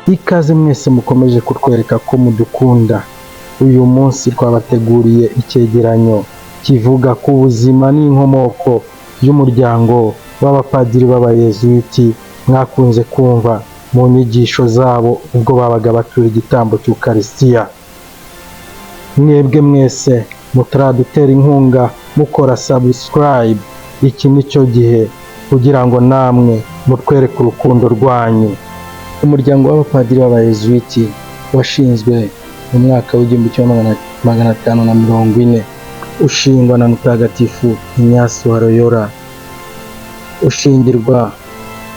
Ikaze mwese mukomeje kutwereka ko mudukunda. Uyu munsi twabateguriye icyegeranyo kivuga ku buzima n'inkomoko y'umuryango w'abapadiri b'Abayezuwiti mwakunze kumva mu nyigisho zabo ubwo babaga batura igitambo cy'Ukarisitiya. Mwebwe mwese mutaradutera inkunga mukora subscribe, iki ni cyo gihe kugira ngo namwe mutwereke urukundo rwanyu. Umuryango w'abapadiri b'Abayezuwiti washinzwe mu mwaka w'1540, ushingwa na Mutagatifu Ignace wa Loyola, ushingirwa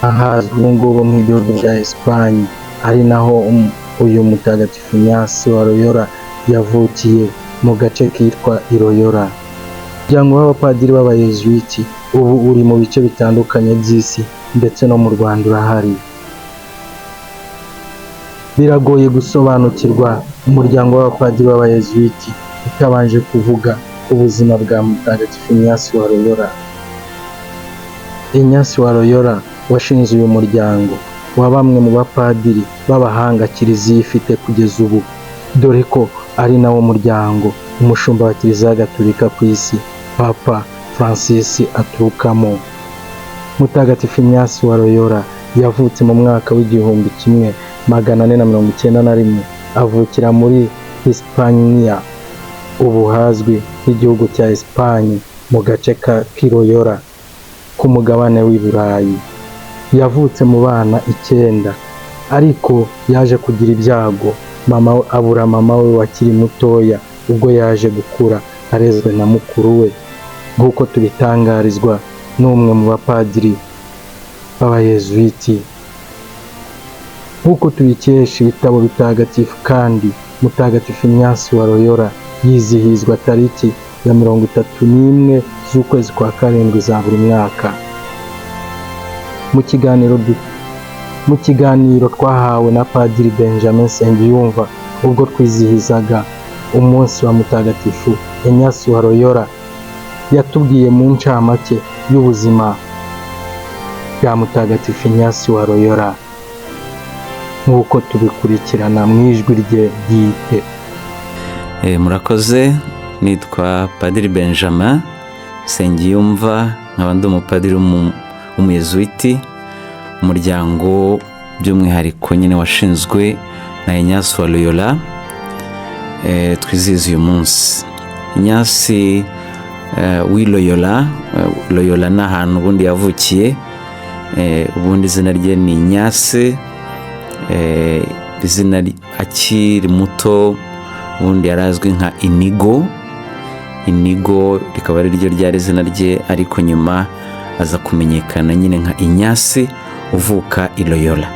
ahazwi ubu ngubu nk'igihugu cya Esipanye, ari naho uyu Mutagatifu Ignace wa Loyola yavukiye mu gace kitwa i Loyola. Umuryango w'abapadiri b'Abayezuwiti ubu uri mu bice bitandukanye by'isi, ndetse no mu Rwanda urahari. Biragoye gusobanukirwa umuryango w'abapadiri b'Abayezuwiti utabanje kuvuga ubuzima bwa Mutagatifu Ignace wa Loyola. Ignace wa Loyola washinze uyu muryango wa bamwe mu bapadiri b'abahanga Kiliziya ifite kugeza ubu, dore ko ari nawo muryango umushumba wa Kiliziya Gatolika ku isi, Papa Francis, aturukamo. Mutagatifu Ignace wa Loyola yavutse mu mwaka w'1491, avukira muri Hispania, ubu hazwi nk'igihugu cya Esipanye, mu gace ka Kiloyola ku mugabane w'i Burayi. Yavutse mu bana icyenda, ariko yaje kugira ibyago, mama we abura mama we wakiri mutoya. Ubwo yaje gukura arezwe na mukuru we, nk'uko tubitangarizwa n'umwe mu bapadiri b'Abayezuwiti. Nk'uko tubikesha ibitabo bitagatifu kandi, Mutagatifu Ignace wa Loyola yizihizwa tariki ya 31 z'ukwezi kwa karindwi za buri mwaka. Mu kiganiro twahawe na Padiri Benjamin Nsengiyumva ubwo twizihizaga umunsi wa Mutagatifu Ignace wa Loyola, yatubwiye mu ncamake y'ubuzima bwa Mutagatifu Ignace wa Loyola, nk'uko tubikurikirana mu ijwi rye bwite. Murakoze. nitwa Padiri Benjamin Nsengiyumva, nkaba ndi umupadiri w'Umuyezuwiti, umuryango by'umwihariko nyine washinzwe na Ignace wa Loyola twizihiza uyu munsi. Ignace w'i Loyola, Loyola ni ahantu ubundi yavukiye. Ubundi izina rye ni Ignace. Izina akiri muto ubundi yari azwi nka Inigo. Inigo rikaba ari ryo ryari izina rye, ariko nyuma aza kumenyekana nyine nka Ignace uvuka i Loyola.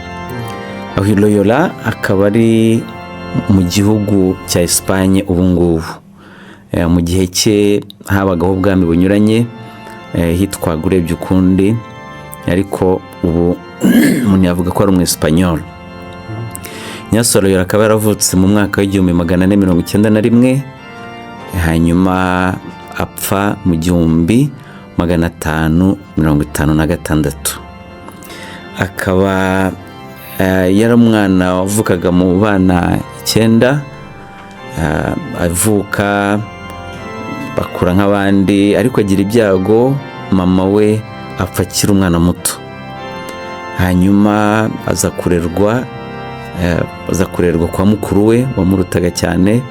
Aho i Loyola akaba ari mu gihugu cya Esipanye ubu ngubu. Mu gihe cye habagaho ubwami bunyuranye, hitwaga urebye ukundi, ariko ubu umuntu yavuga ko ari Umwesipanyol. Ignace wa Loyola akaba yaravutse mu mwaka w'1491, hanyuma apfa mu 1556. Akaba yari umwana wavukaga mu bana icyenda. Avuka bakura nk'abandi, ariko agira ibyago, mama we apfa akiri umwana muto. Hanyuma aza kurerwa kwa mukuru we wamurutaga cyane.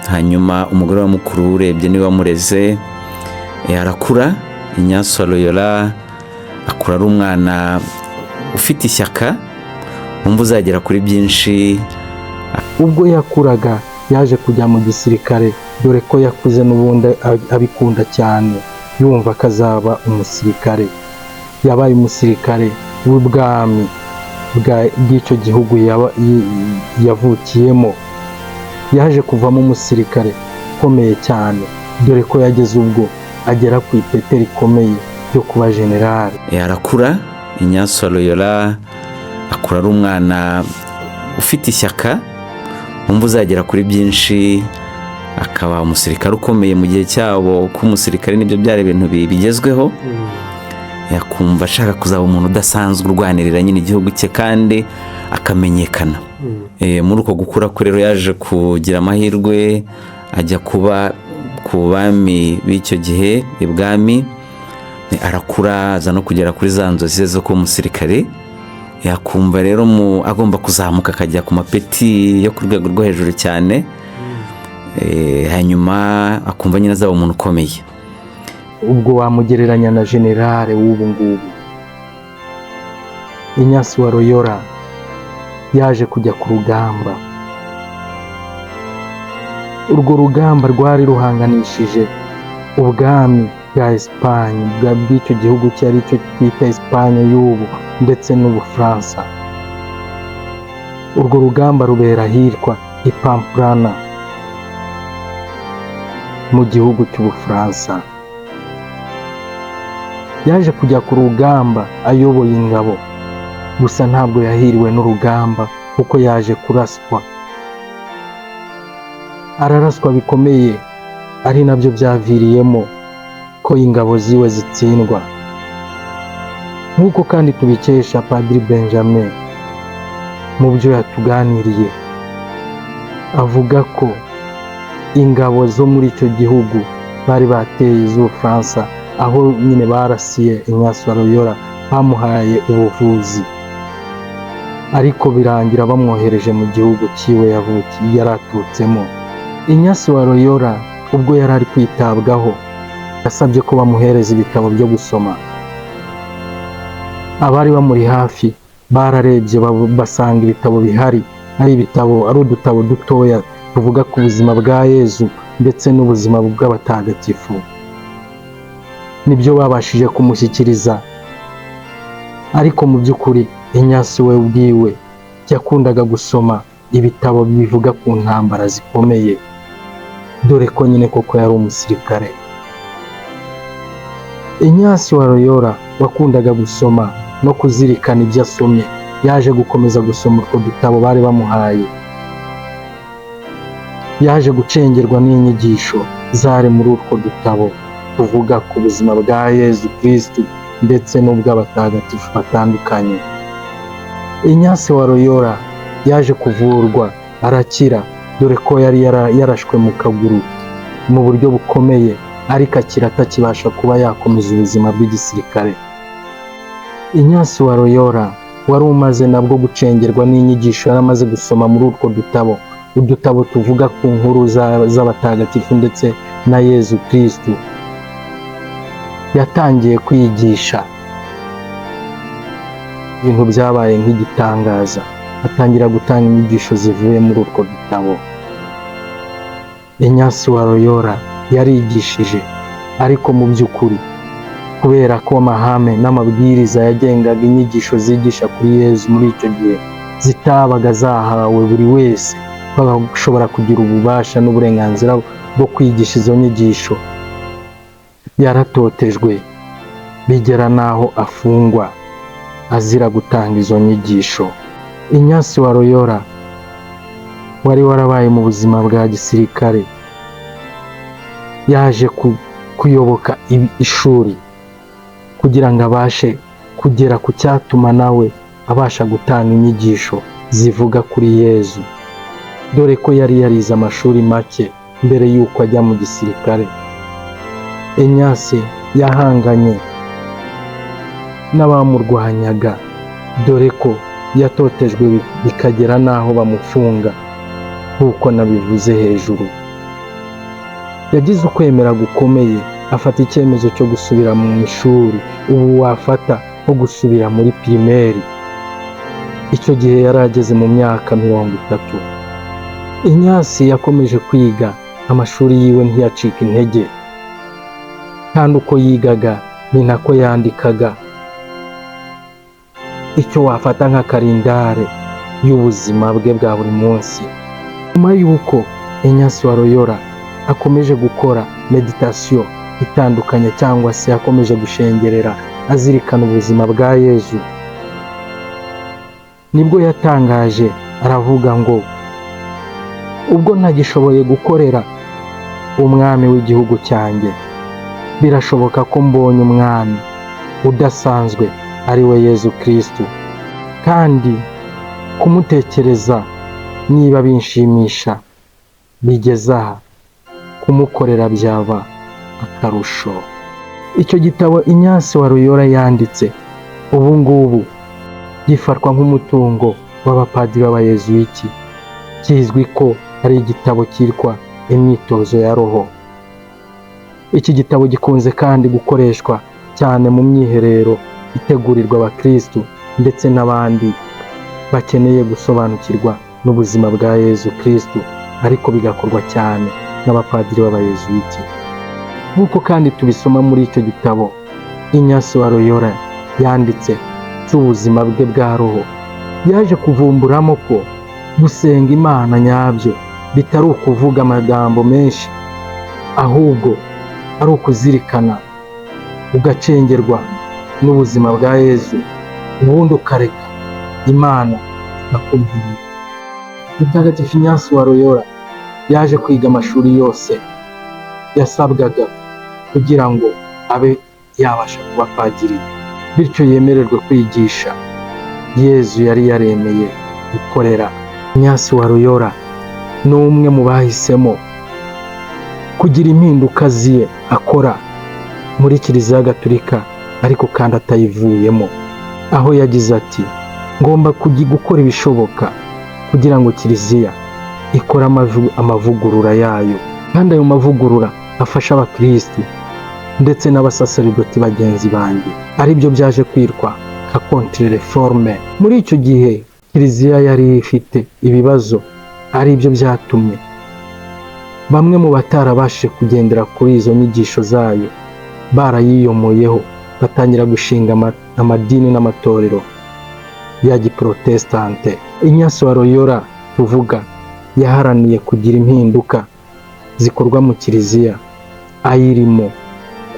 Hanyuma umugore wa mukuru we urebye niwe wamureze. Arakura, Ignace wa Loyola akura ari umwana ufite ishyaka, wumva uzagera kuri byinshi. Ubwo yakuraga yaje kujya mu gisirikare, dore ko yakuze n'ubundi abikunda cyane, yumva ko azaba umusirikare. Yabaye umusirikare w'ubwami bw'icyo gihugu yavukiyemo. Yaje kuvamo umusirikare ukomeye cyane, dore ko yageze ubwo agera ku ipete rikomeye ryo kuba generali. Arakura, Ignace wa Loyola akura ari umwana ufite ishyaka, wumva uzagera kuri byinshi, akaba umusirikare ukomeye mu gihe cyabo, ko umusirikare nibyo byari ibintu bigezweho. Yakumva ashaka kuzaba umuntu udasanzwe urwanirira nyine igihugu cye kandi akamenyekana. Muri uko gukura kwe rero yaje kugira amahirwe ajya kuba ku bami b'icyo gihe ibwami. Arakura, aza no kugera kuri za nzozi ze zo kuba umusirikare. Yakumva rero agomba kuzamuka akajya ku mapeti yo ku rwego rwo hejuru cyane. Hanyuma akumva nyine azaba umuntu ukomeye. Ubwo wamugereranya na generale w'ubu ngubu. Inyasi wa Loyola yaje kujya ku rugamba. Urwo rugamba rwari ruhanganishije ubwami bwa Esipanye bw'icyo gihugu cyari cyo twita Esipanye y'ubu ndetse n'Ubufaransa. Urwo rugamba rubera ahitwa i Pamplona mu gihugu cy'Ubufaransa. Yaje kujya ku rugamba ayoboye ingabo, gusa ntabwo yahiriwe n'urugamba kuko yaje kuraswa. Araraswa bikomeye, ari nabyo byaviriyemo ko ingabo ziwe zitsindwa. Nk'uko kandi tubikesha Padiri Benjamin mu byo yatuganiriye, avuga ko ingabo zo muri icyo gihugu bari bateye z'Ubufaransa, aho nyine barasiye Ignace wa Loyola, bamuhaye ubuvuzi, ariko birangira bamwohereje mu gihugu cyiwe yavukiye yari aturutsemo. Ignace wa Loyola ubwo yari ari kwitabwaho, yasabye ko bamuhereza ibitabo byo gusoma. Abari bamuri hafi bararebye basanga ibitabo bihari ari ibitabo, ari udutabo dutoya tuvuga ku buzima bwa Yezu ndetse n'ubuzima bw'abatagatifu. Nibyo babashije kumushyikiriza, ariko mu by'ukuri Ignace we ubwiwe yakundaga gusoma ibitabo bivuga ku ntambara zikomeye, dore ko nyine koko yari umusirikare. Ignace wa Loyola wakundaga gusoma no kuzirikana ibyo asomye, yaje gukomeza gusoma utwo dutabo bari bamuhaye. Yaje gucengerwa n'inyigisho zari muri utwo dutabo tuvuga ku buzima bwa Yezu Kristu ndetse n'ubw'abatagatifu batandukanye. Ignace wa Loyola yaje kuvurwa arakira, dore ko yari yarashwe mu kaguru mu buryo bukomeye, ariko akira atakibasha kuba yakomeza ubuzima bw'igisirikare. Ignace wa Loyola wari umaze nabwo gucengerwa n'inyigisho yari amaze gusoma muri utwo dutabo, udutabo tuvuga ku nkuru z'abatagatifu ndetse na Yezu Kristu, yatangiye kwigisha ibintu byabaye nk'igitangaza, atangira gutanga inyigisho zivuye muri utwo dutabo. Ignace wa Loyola yarigishije, ariko mu by'ukuri kubera ko amahame n'amabwiriza yagengaga inyigisho zigisha kuri Yezu muri icyo gihe zitabaga zahawe buri wese bashobora kugira ububasha n'uburenganzira bwo kwigisha izo nyigisho, yaratotejwe bigera n'aho afungwa azira gutanga izo nyigisho. Ignace wa Loyola wari warabaye mu buzima bwa gisirikare yaje kuyoboka ishuri kugira ngo abashe kugera ku cyatuma nawe abasha gutanga inyigisho zivuga kuri Yezu, dore ko yari yarize amashuri make mbere y'uko ajya mu gisirikare. Ignace yahanganye n'abamurwanyaga, dore ko yatotejwe bikagera n'aho bamufunga nk'uko nabivuze hejuru. Yagize ukwemera gukomeye, afata icyemezo cyo gusubira mu ishuri, ubu wafata nko gusubira muri primaire. Icyo gihe yari ageze mu myaka 30. Ignace yakomeje kwiga amashuri yiwe, ntiyacika intege, kandi uko yigaga ni nako yandikaga icyo wafata nka kalendari y'ubuzima bwe bwa buri munsi. Nyuma y'uko Ignace wa Loyola akomeje gukora méditation itandukanye, cyangwa se akomeje gushengerera azirikana ubuzima bwa Yezu, nibwo yatangaje aravuga ngo: "Ubwo ntagishoboye gukorera umwami w'igihugu cyanjye, birashoboka ko mbonye umwami udasanzwe ari we Yezu Kristu, kandi kumutekereza niba binshimisha bigeze aha, kumukorera byaba akarusho. Icyo gitabo Ignace wa Loyola yanditse ubu ngubu gifatwa nk'umutungo w'abapadiri b'abayezuwiti, kizwi ko ari igitabo cyitwa Imyitozo ya Roho. Iki gitabo gikunze kandi gukoreshwa cyane mu myiherero itegurirwa abakristu ndetse n'abandi bakeneye gusobanukirwa n'ubuzima bwa Yezu Kristu, ariko bigakorwa cyane n'abapadiri b'abayezuwiti. Nk'uko kandi tubisoma muri icyo gitabo Ignace wa Loyola yanditse cy'ubuzima bwe bwa roho, yaje kuvumburamo ko gusenga Imana nyabyo bitari ukuvuga amagambo menshi, ahubwo ari ukuzirikana ugacengerwa n'ubuzima bwa Yezu, ubundi ukareka Imana ikakubwira. Mutagatifu Ignace wa Loyola yaje kwiga amashuri yose yasabwaga kugira ngo abe yabasha kuba padiri, bityo yemererwe kwigisha Yezu yari yaremeye gukorera. Ignace wa Loyola ni umwe mu bahisemo kugira impinduka ziye akora muri Kiliziya Gatulika, ariko kandi atayivuyemo, aho yagize ati: ngomba gukora ibishoboka kugira ngo Kiliziya ikore amavugurura yayo, kandi ayo mavugurura afasha abakristu ndetse n'abasaseridoti bagenzi banjye, aribyo byaje kwitwa nka contre-réforme. Muri icyo gihe Kiliziya yari ifite ibibazo, aribyo byatumye bamwe mu batarabashije kugendera kuri izo nyigisho zayo barayiyomoyeho, batangira gushinga amadini n'amatorero ya giprotestante. Ignace wa Loyola tuvuga yaharaniye kugira impinduka zikorwa mu Kiliziya ayirimo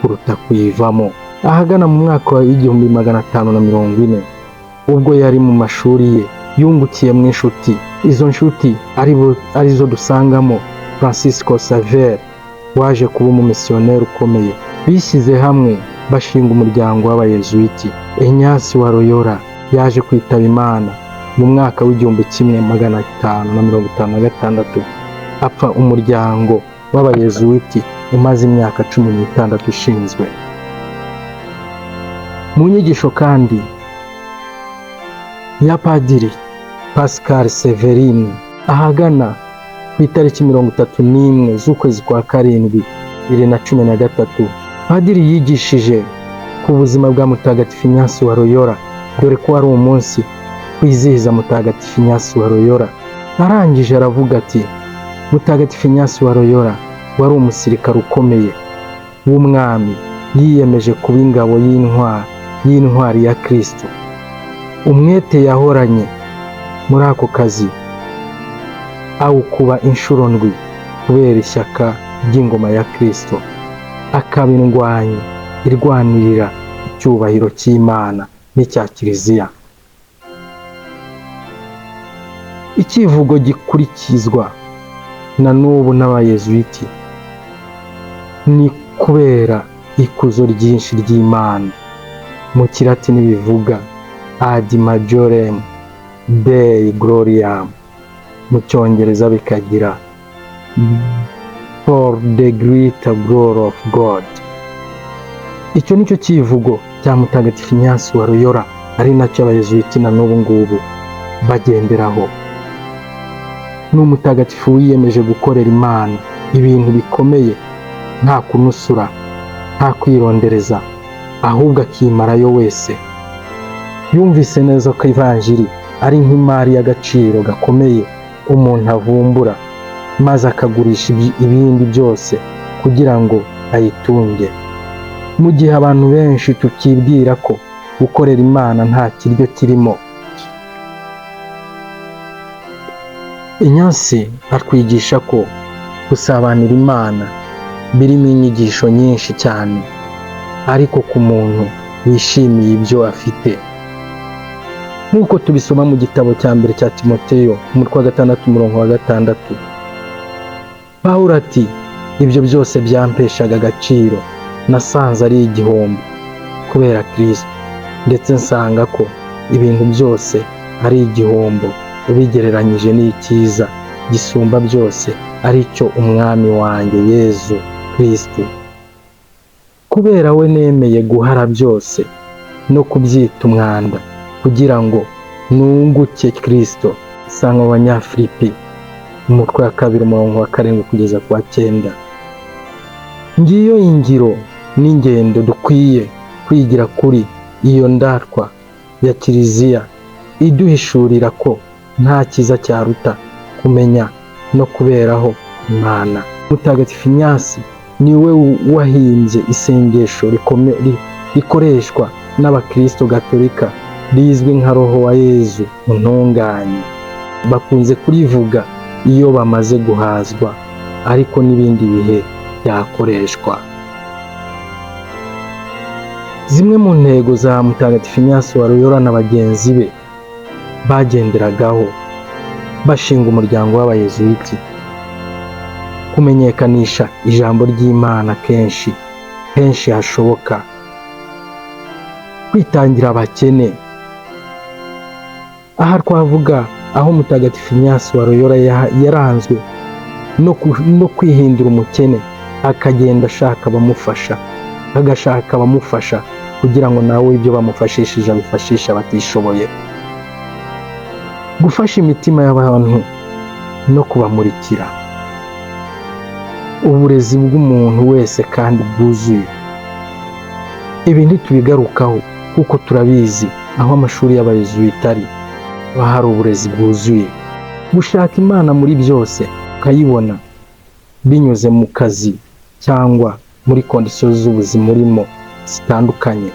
kuruta kuyivamo. Ahagana mu mwaka wa 1540, ubwo yari mu mashuri ye, yungukiyemo inshuti. Izo nshuti arizo dusangamo Francisco Xavier waje kuba umumisiyoneri ukomeye. Bishyize hamwe bashinga umuryango w'abayezuwiti. Ignace wa Loyola yaje kwitaba Imana mu mwaka w'1556, apfa umuryango w'abayezuwiti umaze imyaka 16 ushinzwe. Mu nyigisho kandi ya Padiri Pascal Severini, ahagana ku itariki 31 z'ukwezi kwa karindwi 2013, Padiri yigishije ku buzima bwa Mutagatifu Ignace wa Loyola, dore ko wari umunsi kwizihiza Mutagatifu Ignace wa Loyola. Arangije aravuga ati: Mutagatifu Ignace wa Loyola wari umusirikare ukomeye w'umwami, yiyemeje kuba ingabo y'intwari ya Kristo. Umwete yahoranye muri ako kazi awukuba inshuro ndwi kubera ishyaka ry'ingoma ya Kristo, akaba indwanyi irwanirira icyubahiro cy'Imana n'icya Kiliziya. Icyivugo gikurikizwa na n'ubu n'abayezuwiti ni kubera ikuzo ryinshi ry'Imana, mu Kilatini bivuga ad majorem Dei gloriam, mu Cyongereza bikagira for the greater glory of God. Icyo nicyo cyivugo cya Mutagatifu Ignace wa Loyola, ari nacyo abayezuwiti na n'ubu ngubu bagenderaho. Ni umutagatifu wiyemeje gukorera Imana ibintu bikomeye, nta kunusura, nta kwirondereza, ahubwo akimarayo wese. Yumvise neza ko Ivanjiri ari nk'imari y'agaciro gakomeye umuntu avumbura, maze akagurisha ibindi byose kugira ngo ayitunge. Mu gihe abantu benshi tukibwira ko gukorera Imana nta kiryo kirimo, Ignace atwigisha ko gusabanira Imana birimo inyigisho nyinshi cyane, ariko ku muntu wishimiye ibyo afite. Nk'uko tubisoma mu gitabo cya mbere cya Timoteyo, umutwe wa 6 umurongo wa 6, Pawulo ati: ibyo byose byampeshaga agaciro, nasanze ari igihombo kubera Kristo, ndetse nsanga ko ibintu byose ari igihombo ubigereranyije n'icyiza gisumba byose, ari cyo Umwami wanjye Yezu Kristo. Kubera we nemeye guhara byose no kubyita umwanda, kugira ngo nunguke Kristo. Sanga mu Banyafilipi, umutwe wa 2, umurongo wa 7 kugeza ku wa 9. Ngiyo ingiro n'ingendo dukwiye kwigira kuri iyo ndatwa ya Kiliziya, iduhishurira ko nta cyiza cyaruta kumenya no kuberaho Imana. Mutagatifu Inyasi niwe wahimbye isengesho rikoreshwa n'Abakristo Gatolika rizwi nka Roho wa Yezu untunganye. Bakunze kurivuga iyo bamaze guhazwa, ariko n'ibindi bihe byakoreshwa. Zimwe mu ntego za Mutagatifu Inyasi wa Loyola na bagenzi be bagenderagaho bashinga umuryango w'Abayezuwiti: kumenyekanisha ijambo ry'Imana kenshi henshi hashoboka, kwitangira abakene. Aha twavuga aho Mutagatifu Inyasi wa Loyola yaranzwe no kwihindura umukene, akagenda ashaka abamufasha, agashaka abamufasha kugira ngo nawe ibyo bamufashishije abifashishe abatishoboye, gufasha imitima y'abantu no kubamurikira, uburezi bw'umuntu wese kandi bwuzuye. Ibi ntitubigarukaho kuko turabizi, aho amashuri y'Abayezuwiti ari haba hari uburezi bwuzuye. Gushaka Imana muri byose ukayibona binyuze mu kazi cyangwa muri conditions z'ubuzima urimo zitandukanye.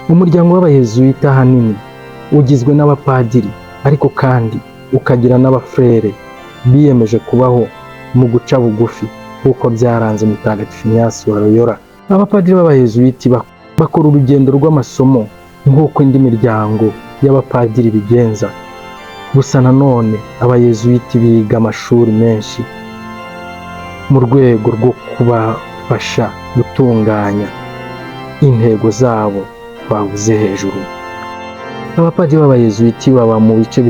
Umuryango w'Abayezuwiti ahanini ugizwe n'abapadiri, ariko kandi ukagira n'abafurere biyemeje kubaho mu guca bugufi nk'uko byaranze Mutagatifu Inyasi wa Loyola. Abapadiri b'Abayezuwiti bakora urugendo rw'amasomo nk'uko indi miryango y'abapadiri bigenza. Gusa nanone Abayezuwiti biga amashuri menshi mu rwego rwo kubafasha gutunganya intego zabo twavuze hejuru. Abapadiri b'Abayezuwiti baba mu bice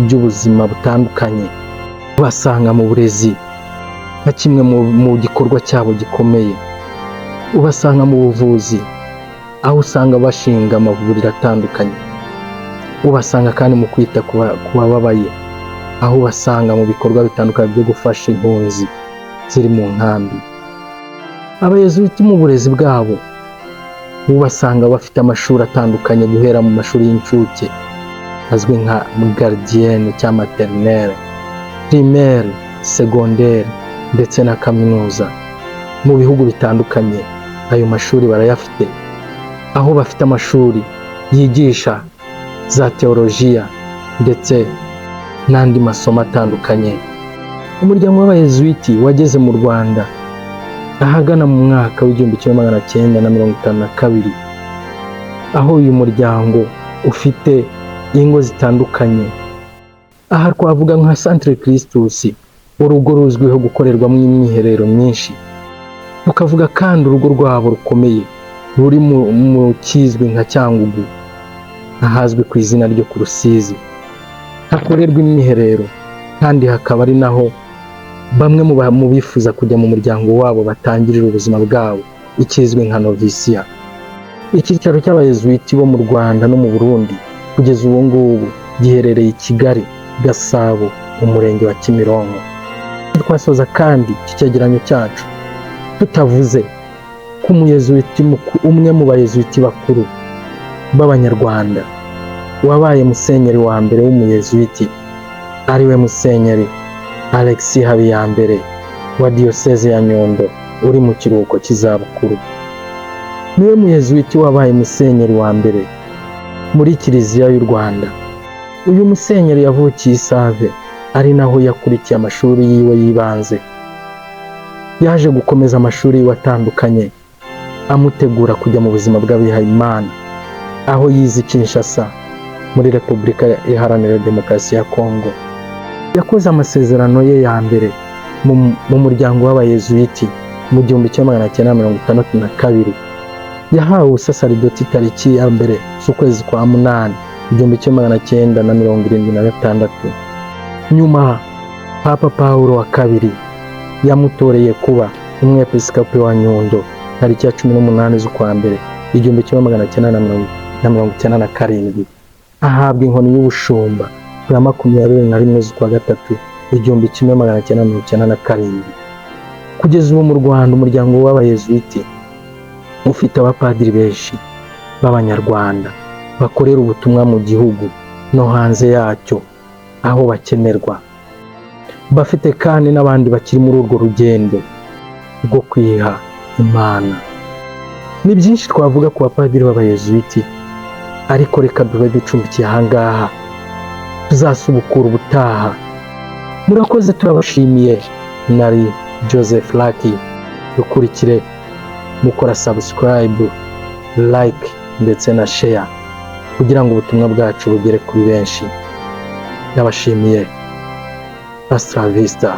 by'ubuzima butandukanye. Ubasanga mu burezi nka kimwe mu gikorwa cyabo gikomeye, ubasanga mu buvuzi aho usanga bashinga amavuriro atandukanye, ubasanga kandi mu kwita ku bababaye, aho ubasanga mu bikorwa bitandukanye byo gufasha impunzi ziri mu nkambi. Abayezuwiti mu burezi bwabo ubasanga bafite amashuri atandukanye, guhera mu mashuri y'incuke azwi nka gardienne cyangwa maternelle, primaire, secondaire ndetse na kaminuza. Mu bihugu bitandukanye ayo mashuri barayafite, aho bafite amashuri yigisha za teolojiya ndetse n'andi masomo atandukanye. Umuryango w'Abayezuwiti wageze mu Rwanda ahagana mu mwaka w'1952, aho uyu muryango ufite ingo zitandukanye. Aha twavuga nka Centre Christus, urugo ruzwiho gukorerwamo imyiherero myinshi. Tukavuga kandi urugo rwabo rukomeye ruri mu kizwi nka Cyangugu, ahazwi ku izina ryo ku Rusizi, hakorerwa imyiherero, kandi hakaba ari naho bamwe mu bifuza kujya mu muryango wabo batangirira ubuzima bwabo, ikizwi nka novisiya. Icyicaro cy'Abayezuwiti bo mu Rwanda no mu Burundi kugeza ubu ngubu giherereye i Kigali, Gasabo, umurenge wa Kimironko. Twasoza kandi iki cyegeranyo cyacu tutavuze ko umuyezuwiti umwe mu bayezuwiti bakuru b'Abanyarwanda wabaye musenyeri wa mbere w'umuyezuwiti, ariwe Musenyeri Alexis Habiyambere wa Diyoseze ya Nyundo, uri mu kiruhuko cy'izabukuru. Niwe muyezuwiti wabaye musenyeri wa mbere muri Kiliziya y'u Rwanda. Uyu musenyeri yavukiye i Save, ari naho yakurikiye amashuri yiwe y'ibanze. Yaje gukomeza amashuri yiwe atandukanye amutegura kujya mu buzima bw'abihayimana, aho yize i Kinshasa muri Repubulika Iharanira Demokarasi ya Kongo. Yakoze amasezerano ye ya mbere mu muryango w'Abayezuwiti mu 1962. Yahawe ubusasaridoti tariki ya 1 z'ukwezi kwa 8 1976. Nyuma Papa Pawulo wa II yamutoreye kuba umwepiskopi wa Nyundo tariki ya 18 z'ukwa mbere 1997, ahabwa inkoni y'ubushumba bwa 21 z'ukwa 3 1997. Kugeza ubu mu Rwanda umuryango w'Abayezuwiti ufite abapadiri benshi b'Abanyarwanda bakorera ubutumwa mu gihugu no hanze yacyo aho bakenerwa. Bafite kandi n'abandi bakiri muri urwo rugendo rwo kwiha Imana. Ni byinshi twavuga ku bapadiri b'Abayezuwiti, ariko reka dube ducumbikiye aha ngaha, tuzasubukura ubutaha. Murakoze, turabashimiye. Nari Joseph Lucky. Dukurikire mukora subscribe, like ndetse na share kugira ngo ubutumwa bwacu bugere kuri benshi. Ndabashimiye. Hasta la vista.